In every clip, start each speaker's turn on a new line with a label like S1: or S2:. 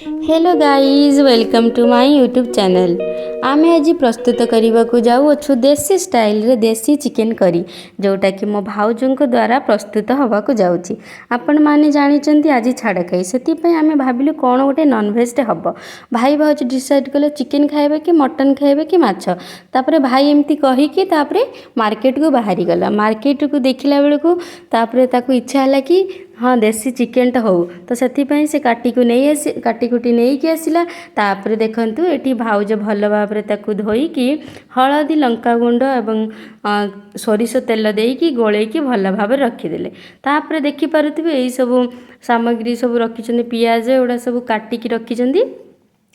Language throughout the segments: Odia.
S1: Hello guys, welcome to my YouTube channel. ଆମେ ଆଜି ପ୍ରସ୍ତୁତ କରିବାକୁ ଯାଉଅଛୁ ଦେଶୀ ଷ୍ଟାଇଲରେ ଦେଶୀ ଚିକେନ୍ କରି, ଯେଉଁଟାକି ମୋ ଭାଉଜଙ୍କ ଦ୍ୱାରା ପ୍ରସ୍ତୁତ ହେବାକୁ ଯାଉଛି। ଆପଣମାନେ ଜାଣିଛନ୍ତି ଆଜି ଛାଡ଼ଖାଇ, ସେଥିପାଇଁ ଆମେ ଭାବିଲୁ କ'ଣ ଗୋଟେ ନନଭେଜ୍ଟେ ହେବ। ଭାଇ ଭାଉଜ ଡିସାଇଡ଼୍ କଲେ ଚିକେନ୍ ଖାଇବେ କି ମଟନ୍ ଖାଇବେ କି ମାଛ। ତାପରେ ଭାଇ ଏମିତି କହିକି ତାପରେ ମାର୍କେଟକୁ ବାହାରିଗଲା। ମାର୍କେଟକୁ ଦେଖିଲା ବେଳକୁ ତାପରେ ତାକୁ ଇଚ୍ଛା ହେଲା କି ହଁ, ଦେଶୀ ଚିକେନ୍ଟା ହଉ। ତ ସେଥିପାଇଁ ସେ କାଟିକୁ ନେଇ ଆସି କାଟିକୁଟି ନେଇକି ଆସିଲା। ତାପରେ ଦେଖନ୍ତୁ, ଏଠି ଭାଉଜ ଭଲ ଭାବରେ ତାକୁ ଧୋଇକି ହଳଦୀ, ଲଙ୍କାଗୁଣ୍ଡ ଏବଂ ସୋରିଷ ତେଲ ଦେଇକି ଗୋଳେଇକି ଭଲ ଭାବରେ ରଖିଦେଲେ। ତାପରେ ଦେଖିପାରୁଥିବେ, ଏଇସବୁ ସାମଗ୍ରୀ ସବୁ ରଖିଛନ୍ତି, ପିଆଜ ଏଗୁଡ଼ା ସବୁ କାଟିକି ରଖିଛନ୍ତି।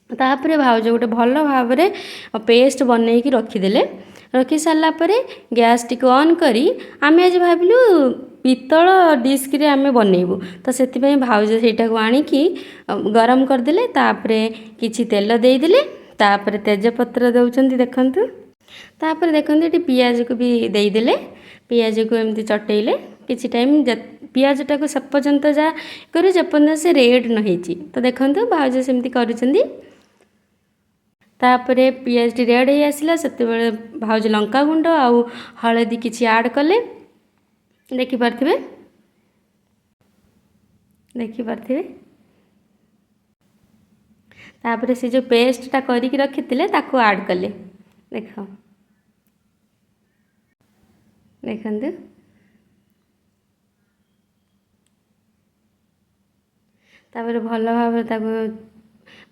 S1: ତାପରେ ଭାଉଜ ଗୋଟେ ଭଲ ଭାବରେ ପେଷ୍ଟ ବନେଇକି ରଖିଦେଲେ। ରଖି ସାରିଲା ପରେ ଗ୍ୟାସ୍ଟିକୁ ଅନ୍ କରି ଆମେ ଆଜି ଭାବିଲୁ ପିତ୍ତଳ ଡିସ୍କରେ ଆମେ ବନେଇବୁ। ତ ସେଥିପାଇଁ ଭାଉଜ ସେଇଟାକୁ ଆଣିକି ଗରମ କରିଦେଲେ। ତାପରେ କିଛି ତେଲ ଦେଇଦେଲେ। ତାପରେ ତେଜପତ୍ର ଦେଉଛନ୍ତି, ଦେଖନ୍ତୁ। ତାପରେ ଦେଖନ୍ତୁ, ଏଠି ପିଆଜକୁ ବି ଦେଇଦେଲେ। ପିଆଜକୁ ଏମିତି ଚଟେଇଲେ କିଛି ଟାଇମ୍। ପିଆଜଟାକୁ ସେ ପର୍ଯ୍ୟନ୍ତ ଯାହା କରିବେ ଯେପର୍ଯ୍ୟନ୍ତ ସେ ରେଡ଼୍ ନ ହେଇଛି। ତ ଦେଖନ୍ତୁ, ଭାଉଜ ସେମିତି କରୁଛନ୍ତି। ତାପରେ ପିଆଜଟି ରେଡ଼୍ ହେଇ ଆସିଲା, ସେତେବେଳେ ଭାଉଜ ଲଙ୍କାଗୁଣ୍ଡ ଆଉ ହଳଦୀ କିଛି ଆଡ଼୍ କଲେ। ଦେଖିପାରୁଥିବେ, ଦେଖିପାରୁଥିବେ। ତାପରେ ସେ ଯେଉଁ ପେଷ୍ଟଟା କରିକି ରଖିଥିଲେ, ତାକୁ ଆଡ଼୍ କଲେ। ଦେଖ, ଦେଖନ୍ତୁ। ତାପରେ ଭଲ ଭାବରେ ତାକୁ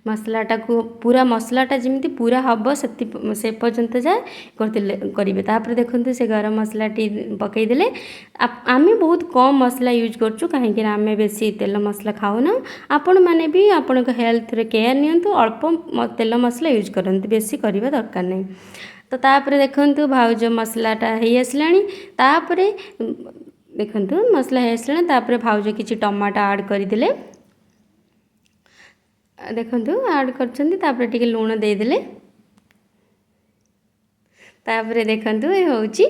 S1: ମସଲାଟାକୁ ପୁରା ମସଲାଟା ଯେମିତି ପୁରା ହେବ, ସେ ପର୍ଯ୍ୟନ୍ତ ଯାଏ କରିଥିଲେ କରିବେ। ତାପରେ ଦେଖନ୍ତୁ, ସେ ଗରମ ମସଲାଟି ପକାଇଦେଲେ। ଆମେ ବହୁତ କମ୍ ମସଲା ୟୁଜ୍ କରୁଛୁ, କାହିଁକିନା ଆମେ ବେଶୀ ତେଲ ମସଲା ଖାଉନା। ଆପଣମାନେ ବି ଆପଣଙ୍କ ହେଲ୍ଥରେ କେୟାର ନିଅନ୍ତୁ, ଅଳ୍ପ ତେଲ ମସଲା ୟୁଜ୍ କରନ୍ତୁ, ବେଶୀ କରିବା ଦରକାର ନାହିଁ। ତ ତାପରେ ଦେଖନ୍ତୁ, ଭାଉଜ ମସଲାଟା ହେଇ ଆସିଲାଣି। ତାପରେ ଦେଖନ୍ତୁ, ମସଲା ହେଇ ଆସିଲାଣି। ତାପରେ ଭାଉଜ କିଛି ଟମାଟୋ ଆଡ଼୍ କରିଦେଲେ। ଦେଖନ୍ତୁ, ଆଡ଼୍ କରିଛନ୍ତି। ତାପରେ ଟିକେ ଲୁଣ ଦେଇଦେଲେ। ତାପରେ ଦେଖନ୍ତୁ, ଏ ହେଉଛି।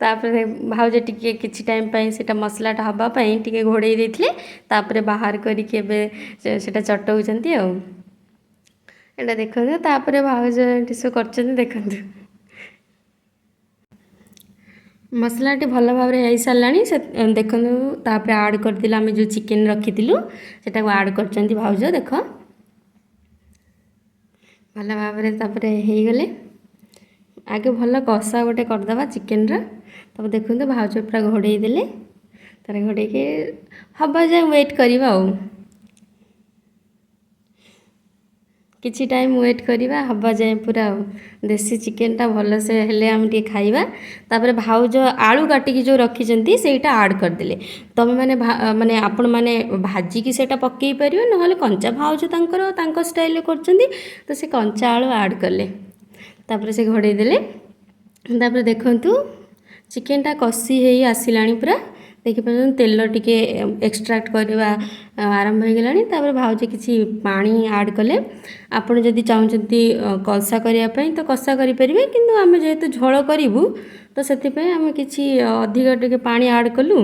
S1: ତାପରେ ଭାଉଜ ଟିକେ କିଛି ଟାଇମ୍ ପାଇଁ ସେଇଟା ମସଲାଟା ହେବା ପାଇଁ ଟିକେ ଘୋଡ଼େଇ ଦେଇଥିଲେ। ତାପରେ ବାହାର କରିକି ଏବେ ସେଇଟା ଚଟଉଛନ୍ତି। ଆଉ ଏଇଟା ଦେଖନ୍ତୁ। ତାପରେ ଭାଉଜ ଏଠି ସବୁ କରୁଛନ୍ତି। ଦେଖନ୍ତୁ, ମସଲାଟି ଭଲ ଭାବରେ ହେଇସାରିଲାଣି। ସେ ଦେଖନ୍ତୁ, ତାପରେ ଆଡ଼୍ କରିଦେଲେ। ଆମେ ଯେଉଁ ଚିକେନ୍ ରଖିଥିଲୁ, ସେଟାକୁ ଆଡ଼୍ କରିଛନ୍ତି ଭାଉଜ। ଦେଖ, ଭଲ ଭାବରେ ତାପରେ ହେଇଗଲେ ଆଗେ ଭଲ କଷା ଗୋଟେ କରିଦେବା ଚିକେନ୍ର। ତାପରେ ଦେଖନ୍ତୁ, ଭାଉଜ ପୁରା ଘୋଡ଼େଇ ଦେଲେ। ତାପରେ ଘୋଡ଼େଇକି ହେବା ଯାଏଁ ୱେଟ୍ କରିବା। ଆଉ କିଛି ଟାଇମ୍ ୱେଟ୍ କରିବା ହେବା ଯାଏଁ ପୁରା। ଆଉ ଦେଶୀ ଚିକେନ୍ଟା ଭଲସେ ହେଲେ ଆମେ ଟିକେ ଖାଇବା। ତାପରେ ଭାଉଜ ଆଳୁ କାଟିକି ଯେଉଁ ରଖିଛନ୍ତି, ସେଇଟା ଆଡ଼୍ କରିଦେଲେ। ତୁମେମାନେ ମାନେ ଆପଣମାନେ ଭାଜିକି ସେଇଟା ପକାଇ ପାରିବେ, ନହେଲେ କଞ୍ଚା। ଭାଉଜ ତାଙ୍କର ତାଙ୍କ ଷ୍ଟାଇଲ୍ରେ କରୁଛନ୍ତି, ତ ସେ କଞ୍ଚା ଆଳୁ ଆଡ଼୍ କଲେ। ତାପରେ ସେ ଘୋଡ଼େଇ ଦେଲେ। ତାପରେ ଦେଖନ୍ତୁ, ଚିକେନ୍ଟା କଷି ହେଇ ଆସିଲାଣି ପୁରା। ଦେଖିପାରୁଛନ୍ତି, ତେଲ ଟିକେ ଏକ୍ସଟ୍ରାକ୍ଟ କରିବା ଆରମ୍ଭ ହେଇଗଲାଣି। ତାପରେ ଭାଉଜ କିଛି ପାଣି ଆଡ଼୍ କଲେ। ଆପଣ ଯଦି ଚାହୁଁଛନ୍ତି କଷା କରିବା ପାଇଁ, ତ କଷା କରିପାରିବେ। କିନ୍ତୁ ଆମେ ଯେହେତୁ ଝୋଳ କରିବୁ, ତ ସେଥିପାଇଁ ଆମେ କିଛି ଅଧିକ ଟିକେ ପାଣି ଆଡ଼୍ କଲୁ।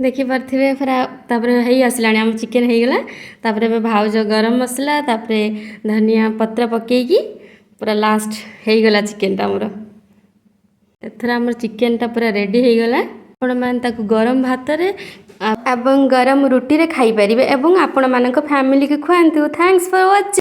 S1: ଦେଖିପାରୁଥିବେ ପୁରା। ତାପରେ ହେଇ ଆସିଲାଣି, ଆମ ଚିକେନ୍ ହେଇଗଲା। ତାପରେ ଏବେ ଭାଉଜ ଗରମ ମସଲା, ତାପରେ ଧନିଆ ପତ୍ର ପକାଇକି ପୁରା ଲାଷ୍ଟ ହେଇଗଲା ଚିକେନ୍ଟା ଆମର। ଏଥର ଆମର ଚିକେନ୍ଟା ପୁରା ରେଡ଼ି ହେଇଗଲା। ଆପଣମାନେ ତାକୁ ଗରମ ଭାତରେ ଏବଂ ଗରମ ରୁଟିରେ ଖାଇପାରିବେ ଏବଂ ଆପଣମାନଙ୍କ ଫ୍ୟାମିଲିକୁ ଖୁଆନ୍ତୁ। Thanks for watching.